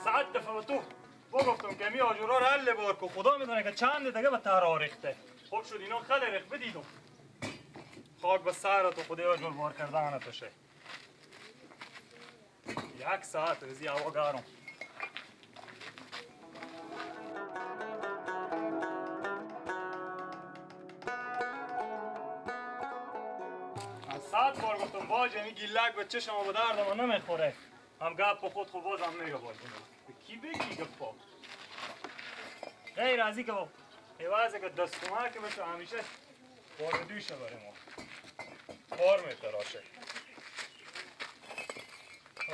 100 دفعه به تو بگفتم که می آجورا رو حل بار کو، خدا میدونه که چند دیگه به ترا ریخته. خوب شد اینا خیلی ریخت بدیدم. خاک به سر تو خدای آجور بار کردن توشه. 1 ساعت از هوا گرم. از 100 بار گفتم باج این گیلک به چشم و به درد ما نمیخوره. هم گپ خود خود بازم میگه باج. به کی بگی گپا؟ غیر از اینکه عوض که دست کمک بشه همیشه بار دوشه برای ما. بار میتراشه.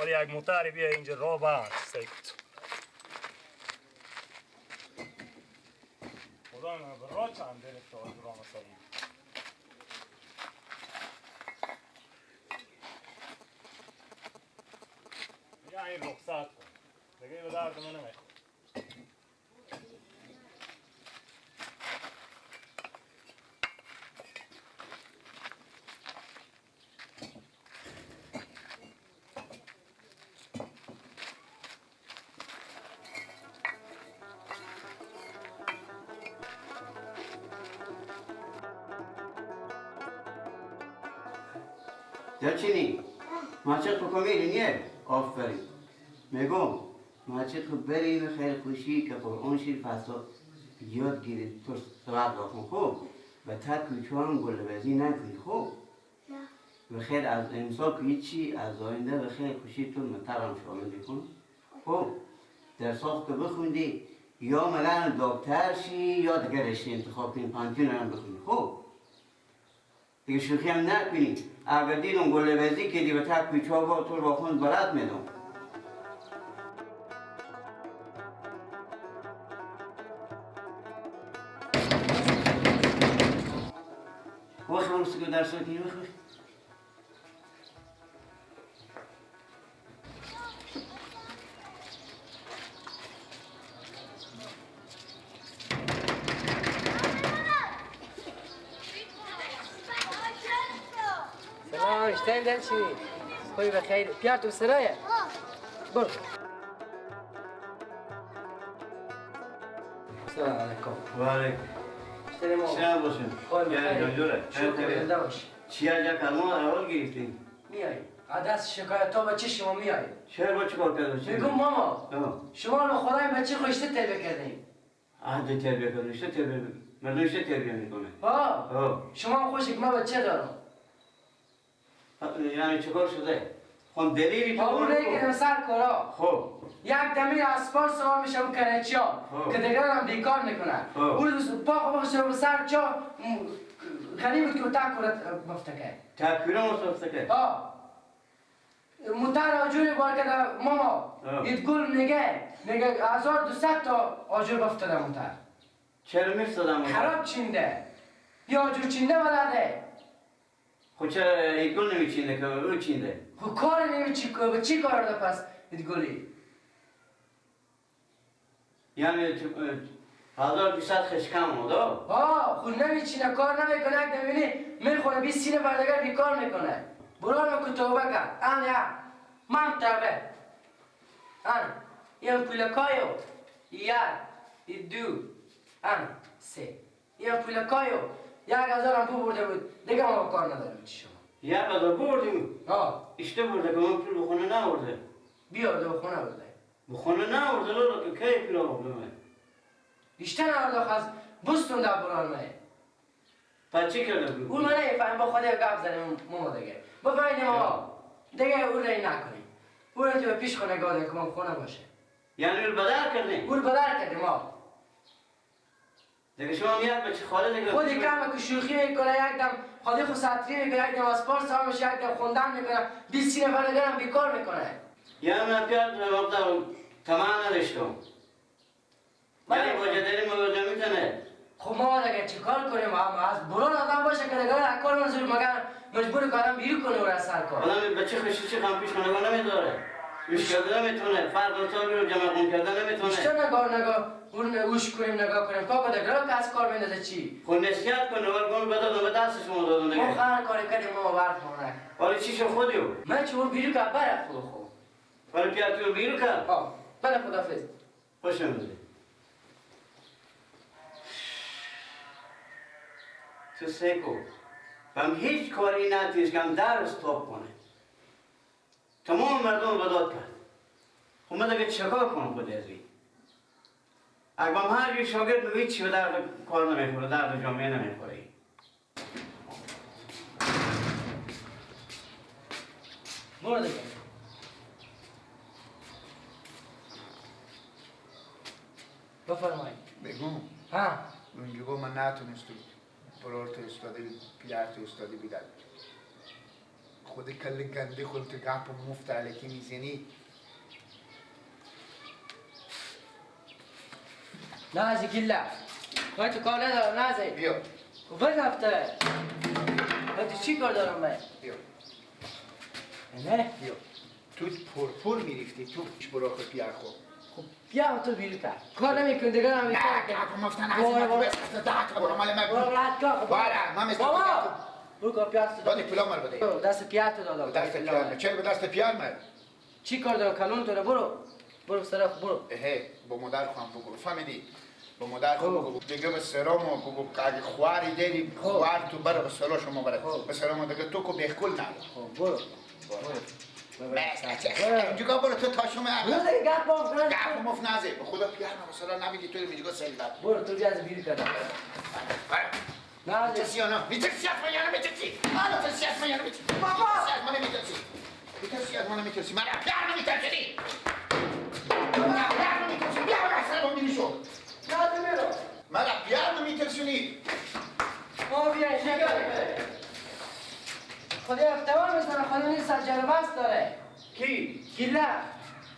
ولی یک موتری بیا اینجا را بند سیکت. خدا من به را چند درخت آجورا مثلا. یا این رخصت کن. دیگه به درد من نمیخوره. دلچینی ماچه خو میری نیه؟ آفرین. میگم ماچه خو بریم خیلی خوشی که قرآن شریف هست یاد گیرید تو سبق بخون خوب و تا کوچه هم گلبازی نکنی خوب؟ نه. و خیر از امسال که هیچی از آینده و خیر خوشی تو مترم شامل میکن خوب؟ در که بخوندی یا ملن دکتر شی یا دیگه رشته انتخاب کنی پانتون هم بخونی خوب؟ دیگه شوخی هم نکنی. اگر دیدم گله‌بازی کردی و تا کوچه با تو با خون برات میدم. وقت برو که درس کنی وقت. اشتغل دلشي خوي بخير بياتو سرايا برو. السلام عليكم. وعليكم السلام. سلام باشم. شكرا. چی عجب کلمه اول گرفتین؟ میای عدس شکایت ها بچه شما میای. چرا با چیکار کردم؟ میگم ماما شما رو خدای بچه خوشته تربیه کردین. عهد تربیه کردن اشته تربیه مردم اشته تربیه میکنه. ها شما خوشی که من بچه دارم. یعنی چیکار شده؟ خب دلیلی تو اون که سر کارا. خب یک دمی اسپار سوار میشه اون کرچیا که دیگران هم بیکار میکنن. اون پا خب به سر چا غریب بود که تاکورت مفتکه. تاکورت مفتکه. ها موتر آجوری بار کرده ماما. ایت گل میگه 1200 تا آجر افتاده موتر. چرا میفتادم؟ خراب چینده. یا آجر چینده بلده. خب چرا ایت گل نمیچینده که او چینده؟ خب کار نمیچی که چی کار ده پس ایت گلی؟ یعنی 1200 خشکم بود؟ ها خود نمیچینه کار نمیکنه یک دمیونی میخونه 20 نفر دیگر بیکار میکنه. بران که توبه کرد. ان یا من توبه. ان این پولکایو یک دو ان سه این پولکایو 1000 هم پول برده بود دیگه ما کار نداریم چی شما. 1000 بردیم؟ ها اشته برده که من پول بخونه نورده. بیارده بخونه برده. بخونه نورده لورا که کی پول آورده من؟ اشته نورده خواست بستون در بران من. پس چی کرده بود؟ اون من نمیفهمم با خدا گپ زنیم ماما دیگه. بفهمیدیم ماما دیگه اون رو نکنیم. اون رو تو پیش خونه گادن که ما خونه باشه. یعنی اون بدر کردیم؟ اون بدر کردیم ها. دیگه شما میاد بچه خاله دیگه خودی کم که شوخی میکنه یک دم خودی خود سطری میکنه یک دم اسپار سوار میشه یک دم خوندن میکنه 20 نفر دیگه هم بیکار میکنه. یعنی من پیاد وقتا تمام نداشتم. یعنی با جدری مواجه میتونه. خب ما دیگه چیکار کنیم؟ از برون آدم باشه که دیگه کار منظور مگر مجبور که آدم بیرون کنه او سر کار. آدم بچه خوشی چی خام پیش خانگاه نمیداره. گوش کرده نمیتونه، فرق رو جمع کن کرده نمیتونه. بیشتر نگاه نگاه اون گوش کنیم نگاه کنیم کاکا دیگه که از کار میندازه چی؟ خب نصیحت کنه ولی گم بدادم به دست شما دادم دیگه. ما خیر کاری کردیم ما برف نه. ولی چی شو خودیو؟ من چون بیرون که برف خود خب. ولی پیاتو بیرون کرد؟ آه. بله خداحافظ. خوش آمدید. تو سیکو بم هیچ کاری نتونست که هم در استاپ کنه. تمام مردم بداد کرد. خب من دیگه چکار کنم خود از این؟ اگه بم هر یه شاگرد میگه چی به درد کار نمیخوره، درد جامعه نمیخوره. برو دیگه. بفرمایید. بگو. ها. اونجا من نتونستم برار تو استادی پیار تو استادی بیدن. خود کل گنده خود تو گپ مفت علیکی میزنی. نازی گله. من تو کار ندارم نازی. بیا. بزن من تو چی کار دارم من؟ بیا. نه؟ بیا. تو پرپر میریفتی تو برا خود پیار خود. خب بیا تو بیل کرد. کار نمی‌کنی دیگه هم نه گپ مفت نازی من بس ده تا برو مال من. برو راحت کن. بارا من مثل بابا. برو کار پیار تو. دادی پولا مال بده. دست پیار تو دادم. دست پیار چرا به دست پیار مال؟ چی کار دارم کلون تو برو. برو سرخ برو. اهه با مادر خواهم بگو فهمیدی؟ با مادر خو بگو دیگه به سرامو بگو اگه خواری داری خوار تو برو به سرا شما برو به سرامو دیگه تو کو بهکل نه. خب برو. بس اینجا برو تو تا شما برو دیگه گپ مفت گپ مفت نزی به خدا پیار ما مثلا نمیگی تو اینجا سیل بر برو تو بیا از بیرون کردم. نه میترسی یا نه میترسی از من یا نه میترسی من میترسی از من یا نه میترسی بابا از من میترسی میترسی از من میترسی من پیار نمیترسی من پیار نمیترسی بیا برو سرم میشو من پیار نمیترسونی ما بیا اینجا خدای افتوار میزنه خدا نیست از جربست داره. کی؟ گیله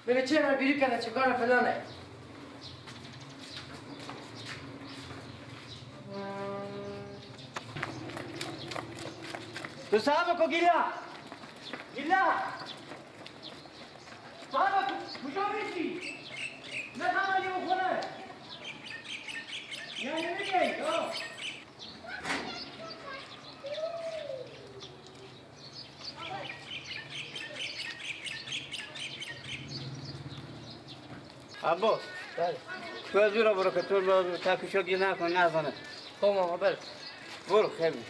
میگه چه من بیرو کنه چه کار فلانه. تو صاحب کو گیله گیله صاحب کجا میشی؟ نه همه بخونه یعنی نمیگی؟ عباس بله تو از اورا برو که تو تاکیشو گیر نکن نزنه. خب ماما بله برو خیلی.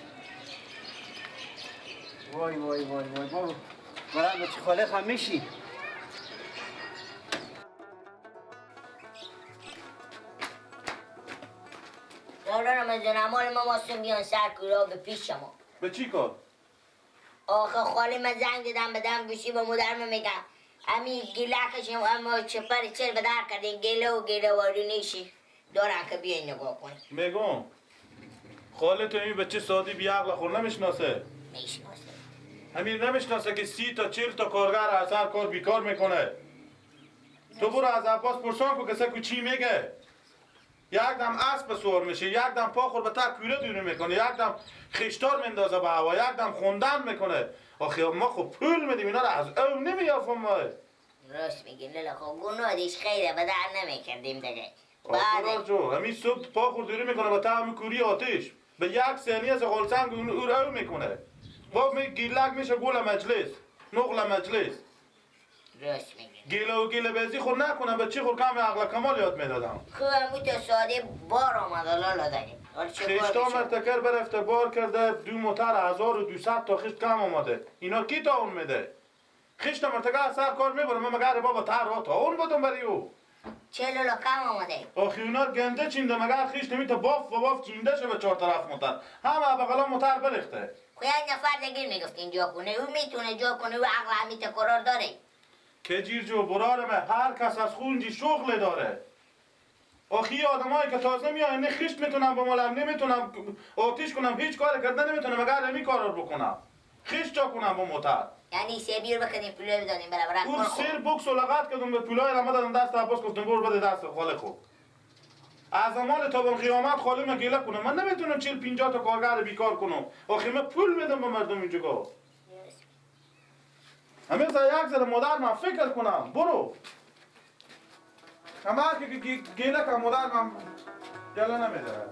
وای وای وای وای بابا برای بچه خاله هم میشی. دارم از مال ما ماستون بیان سر کورا به پیش شما. به چی کار؟ آخه خاله من زنگ دادم بدم گوشی به مادرم میگم امی گیلکش اما چپر چر به در کردین گله و گله واری نیشی دارن که بیاین نگاه کنین. میگم خاله تو این بچه سادی بی عقل خور نمیشناسه. میشناسه. همین نمیشناسه که 30 تا 40 تا کارگر از هر کار بیکار میکنه. تو برو از عباس پرسان کو که سکو چی میگه. یک دم اسب سوار میشه، یک دم پا خور به تا کوره دورو میکنه، یک دم خشتار میندازه به هوا، یک دم خوندن میکنه. آخه ما خب پول میدیم اینا رو از او نمیافم ما. راست میگی لالا. خب گناه دیش خیره به در نمیکردیم دیگه. بعد جو همین صبح پا خور دوری میکنه با تا همین کوری آتش به یک ثانیه از غلسنگ اون او میکنه. با می گیلک میشه گل مجلس نقل مجلس. راست میگی. گیله و گیله بازی خور نکنم به چی خور کم عقل کمال یاد میدادم. خب همون تا ساده بار آمد لالا دیگه. خشتا مرتکر برفته بار کرده 2 موتر 1200 تا خشت کم آمده. اینا کی تا اون میده؟ خشت مرتکر از سر کار میبره. من مگر بابا تر را تا اون بودم برای او. چه لالا کم آمده؟ آخه اونا گنده چینده مگر خشت نمیته باف و باف چینده شه به 4 طرف موتر. همه بغلا موتر برخته. خب یک نفر دیگه میگفت اینجا کنه او میتونه جا کنه او عقل همیته قرار داره. که جیر جو برارمه هر کس از خونجی شغل داره. آخی آدمایی که تازه میان نه خشت میتونم به مالم نمیتونم آتیش کنم هیچ کار کرده نمیتونم مگر همی کار رو بکنم خشت جا کنم با موتر. یعنی سبیر بکنیم پولای بدانیم برای اون سیر بکس و لغت کردم به پولای رمه دادم دست عباس گفتم برو بده دست خاله خوب. از مال تا به قیامت خاله من گله کنم. من نمیتونم 40 50 تا کارگر بیکار کنم. آخه من پول میدم به مردم اینجا. همه یک ذره مادر من فکر کنم برو. همه که گله که مادر من گله نمیداره.